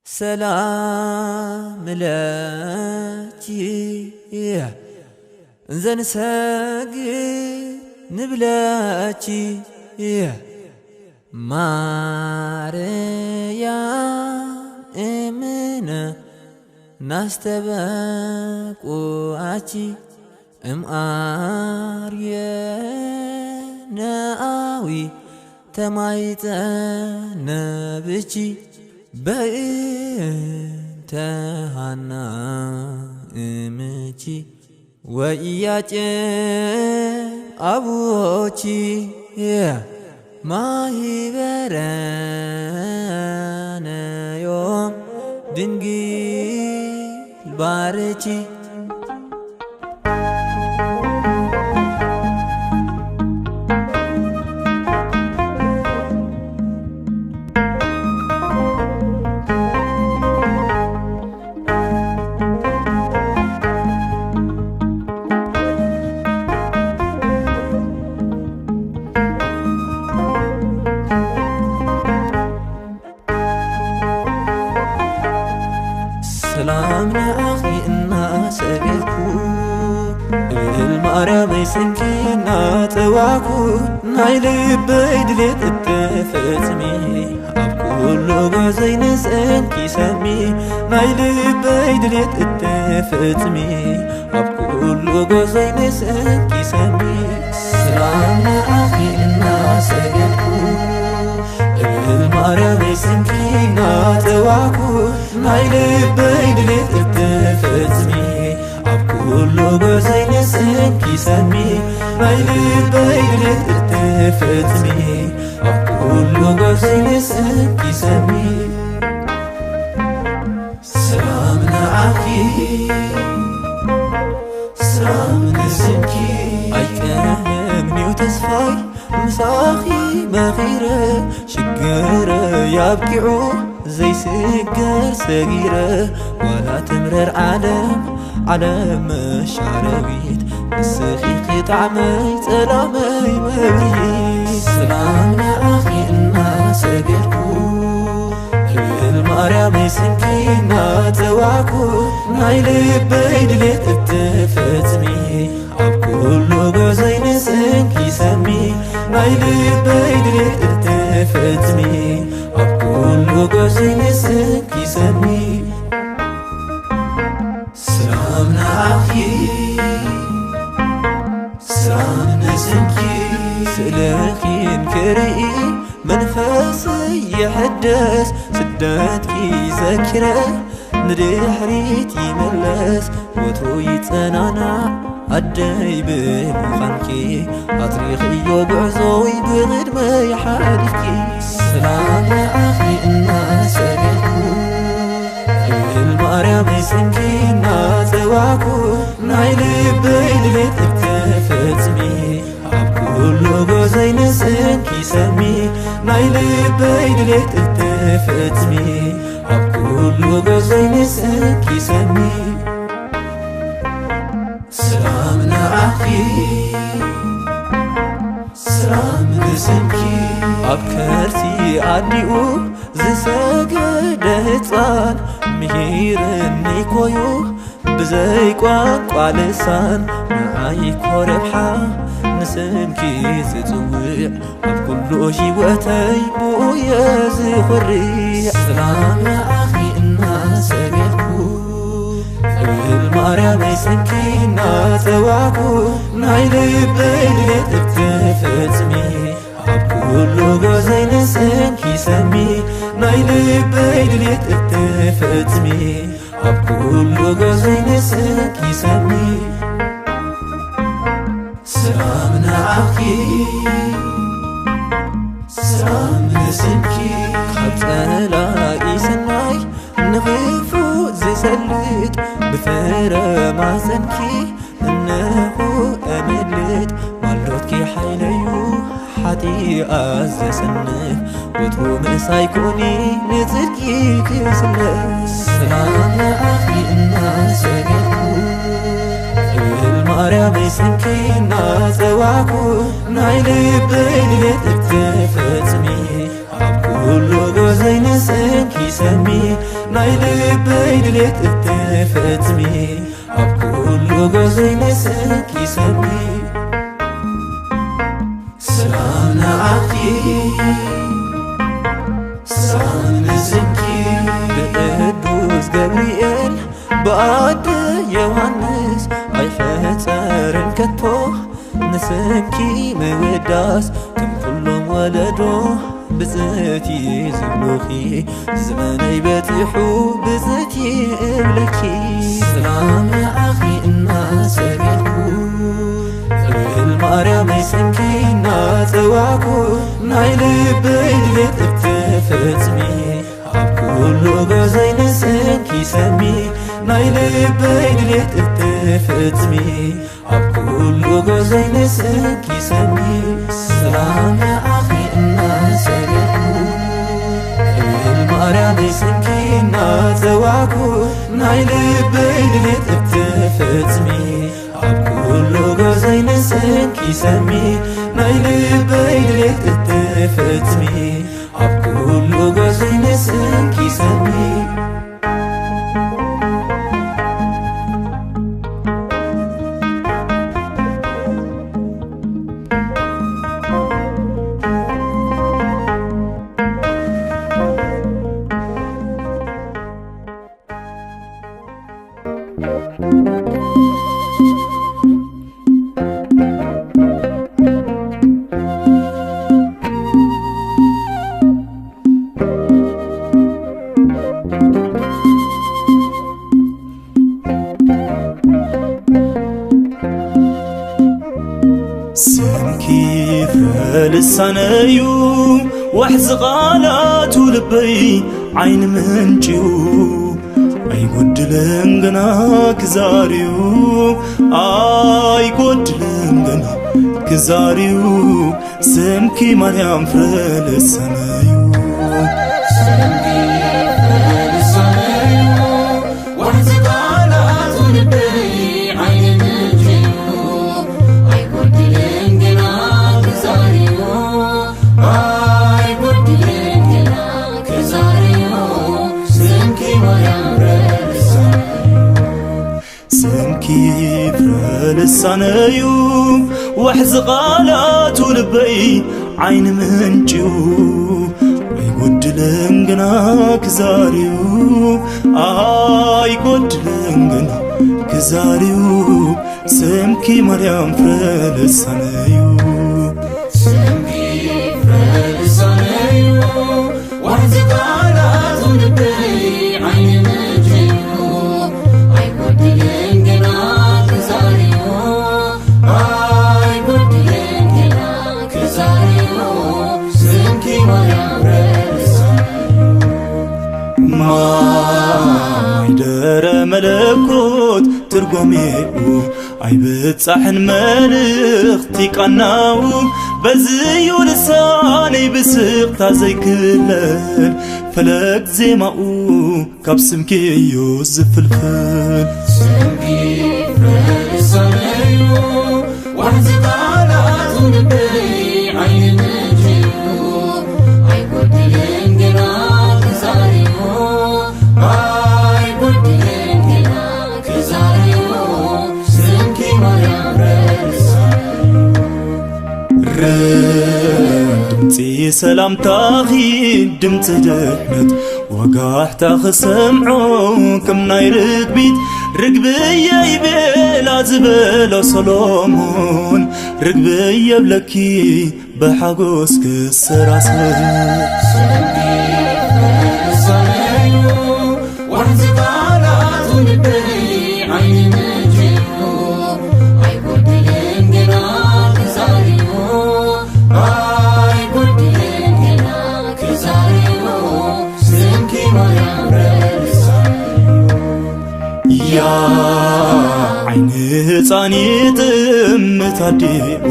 ሰላም ለኪ ዘንሰግድ ንብለኪ ማርያም እምነ ናስተበቁኣኪ እምኣርየ ነኣዊ ተማይጸነ ብኪ በእንተ ሃና እምኪ ወኢያቄም ኣቡኪ ማሂበረነዮም ድንግል ባርኪ። ሰላም ንኣኺ እናሰገድኩ እብል ማርያመይ ስምኪ እናጸዋዕኩ ናይ ልበይ ድሌት እትፈጽሚ ኣብ ኩሉ ጉዕዞይ ንስምኪ ሰሚ ናይ ልበይ ድሌት እትፈጽሚ ኣብ ኩሉ ጉዕዞይ ንስምኪ ሰሚ ሰላም ንኣኺ እናሰገድኩ እብል ማርያመይ ስምኪ እናጸዋዕኩ ናይ ልበይ ድሌት እትፈጽሚ ኣብ ኩሉ ጉዕዞይ ንስምኪ ሰሚ ናይ ልበይ ድሌት እትፈጽሚ ኣብ ኩሉ ጉዕዞይ ንስምኪ ሰሚ ሰላም ንዓኺ ሰላም ንስምኪ ኣይቀንዩ ተስፋይ ምሳኺ መኺረ ሽግረ ያብቂዑ ዘይስገር ሰጊረ ዋላ ትምረር ዓለም ዓለም መሻረዊት ንስኺ ኺጣዕመይ ጸላመይ መብርሂ ሰላም ንዓኺ እናሰገድኩ እብል ማርያመይ ስምኪ እናጸዋዕኩ ናይ ልበይ ድሌት እትፈጽሚ ኣብ ኩሉ ጉዕዞይ ንስምኪ ሰሚ ናይ ልበይ ድሌት እትፈጽሚ ኣብ ኩሉ ጉዕዞይ ንስምኪ ሰሚ ሰላም ንዓኺ ሰላም ንስምኪ ስእልኺን ክርኢ መንፈስ ይሕደስ ስደትኪ ዘኪረ ንድሕሪት ይመለስ ወትሩ ይጸናናዕ ኣደይ ብምዃንኪ ኣትሪኽዮ ጉዕዞይ ብቕድመይ ሓሊፍኪ ሰላም ንዓኺ እናሰገድኩ እብል ማርያመይ ስምኪ እናጸዋዕኩ ናይ ልበይ ድሌት እትፈጽሚ ኣብ ኩሉ ጉዕዞይ ንስምኪ ሰሚ ናይ ልበይ ድሌት እትፈጽሚ ኣብ ኩሉ ጉዕዞይ ንስምኪ ሰሚ ሰላም ንዓኺ ሰላም ንስምኪ ኣብ ከርሲ ኣዲኡ ዝሰገደ ህፃን ምሂርኒ ኮዩ ብዘይ ቋንቋ ልሳን ንዓይ ኮ ረብሓ ንስምኪ ዝጽውዕ ኣብ ኩሉ ህይወተይ ብኡየ ዝኹሪ ሰላም ንዓኺ እናሰገድኩ እብል ማርያመይ ስምኪ እናጸዋዕኩ ናይ ልበይ ድሌት እትፈጽሚ ኣብ ኩሉ ጉዕዞይ ንስምኪ ሰሚ ናይ ልበይ ድሌት እትፈጽሚ ኣብ ኩሉ ጉዕዞይ ንስምኪ ሰሚ ሰላም ንዓኺ ሰላም ንስምኪ ካብ ጸላኢ ሰናይ ንኽፉእ ዝሰልጥ ብፍረ ማህጸንኪ እነሆ እምልጥ ማልዶትኪ ሓይለዩ ሓጢኣት ዘሰንፍ ወትሩ ምእሳይ ኩኒ ንጽድቂ ክስለ ሰላም ንዓኺ እናሰገድኩ እብል ማርያመይ ስምኪ እናጸዋዕኩ ናይ ልበይ ድሌት እትፈጽሚ ኣብ ኩሉ ጉዕዞይ ንስምኪ ሰ ሚ ናይ ልበይ ድሌት እትፈጽሚ ኣብ ኩሉ ገዘይ ንስኪ ሰሚ። ሰላም ንዓኺ ሰላም ንስኪ ብቅዱስ ገብርኤል ብኣደ ዮሃንስ ኣይሕጸርን ከቶ። ንስምኪ ምውዳስ ከም ኩሎም ወለዶ ብጽእቲ ዝብሉኺ ዘመነይ በጺሑ ብጽእቲ እብለኪ። ሰላም ንዓኺ እናሰገድኩ እብል ማርያመይ ስምኪ እናጸዋዕኩ ናይ ልበይ ድሌት እትፈጽሚ ኣብ ኩሉ ገዘይ ንስምኪ ሰሚ ናይ ልበይ ድሌት እትፈጽሚ ኣብ ኩሉ ገዘይ ንስምኪ ሰሚ ሰላም ንዓኺ እናሰገድኩ እብል ማርያመይ ስምኪ እናጸዋዕኩ ናይ ልበይ ድሌት እትፈጽሚ ኣብ ኩሉ ገዘይ ንስምኪ ሰሚ ናይ ልበይ ድሌት እትፈጽሚ ኣብ ኩሉ ገዘይ ንስምኪ ሰሚ። ስምኪ ፍረ ልሳነዩ ዋሕዚ ቃላቱ ልበይ ዓይኒ ምንጭዩ ኣይጎድልን ገና ክዛርዩ ኣይጎድልን ገና ክዛርዩ ስምኪ ማርያም ፍረ ልሳነዩ። ስምኪ ፍረ ልሳነዩ ዋሕዚ ቃላቱ ልበይ ዓይኒ ምንጭዩ ኣይጎድልን ገና ክዛርዩ ኣይጎድልን ገና ክዛርዩ ስምኪ ማርያም ፍረ ልሳነዩ። ስምኪ ፍረ ልሳነዩ ዋሕዚ ቃላቱ ልበይ ዓይኒ ምንጭዩ ኣይጎድልን ገና ክዛርዩ ኣይጎድልን ገና ክዛርዩ ስምኪ ማርያም ፍረ ልሳነዩ። ስምኪ ፍረ ልሳነዩ ዋሕዚ ቃላቱ ልበይ ዓይኒ ምንጭዩ ኣይጎድልን ገና ክዛርዩ ኣይጎድልን ገና ክዛርዩ ስምኪ ማርያም ፍረ ልሳነዩ። ማይ ደረ መለኮት ትርጓሜኡ ኣይብጻሕን መልእኽቲ ቃናኡ በዝዩ ልሳነይ ብስቕታ ዘይክለል ፈለግ ዜማኡ ካብ ስምኪ እዩ ዝፍልፍል። ስምኪ ፍረ ልሳነዩ ዋሕዚ ቃላቱ ልበይ ዓይኒ ምንጭዩ ኣይጎድልን ገና ክዛርዩ ኣይጎድልን ገና ክዛርዩ ስምኪ ማርያም ፍረ ልሳነዩ። ድምፂ ሰላምታኺ ድምፂ ድሕነት ወጋሕታ ክሰምዖ ከም ናይ ርግቢት ርግብየ ይቤላ ዝበሎ ሰሎሞን ርግብየ ብለኪ ብሓጎስ ክሰራሰር። ስምኪ ፍረ ልሳነዩ ዋሕዚ ቃላቱ ልበይ ዓይኒ ምንጭዩ ኣይጎድልን ገና ክዛርዩ ኣይጎድልን ገና ክዛርዩ ስምኪ ማርያም ፍረ ልሳነዩ። ያ ዓይኒ ህፃን ይጥምት ኣዴኡ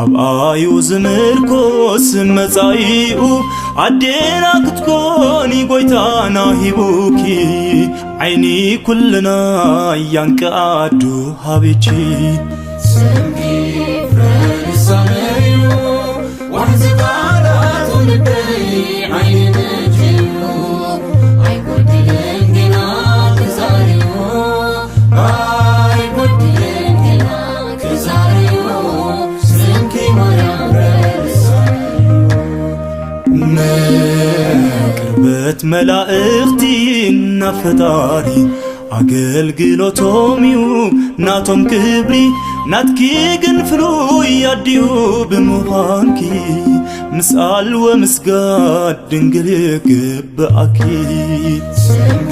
ኣብኣዩ ዝምርኮስ መጻኢኡ ኣዴና ክትኮኒ ጎይታና ሂቡኪ ዓይኒ ኩልና ያንቂ ኣዱ ሃቢኪ። ስምኪ ፍረ ልሳነዩ ዋሕዚ ቃላቱ ልበይ ዓይኒ ምንጭዩ ኣይ መላእኽቲ ናብ ፈጣሪ ኣገልግሎቶም እዩ ናቶም ክብሪ። ናትኪ ግን ፍሉይ ኣዲኡ ብምዃንኪ፣ ምስኣል ወምስጋድ ድንግል ይግብኣኪ። ስምኪ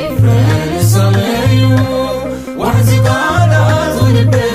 ይፍረስ ኣለዩ ዋሕዚ ቃላት ውድብ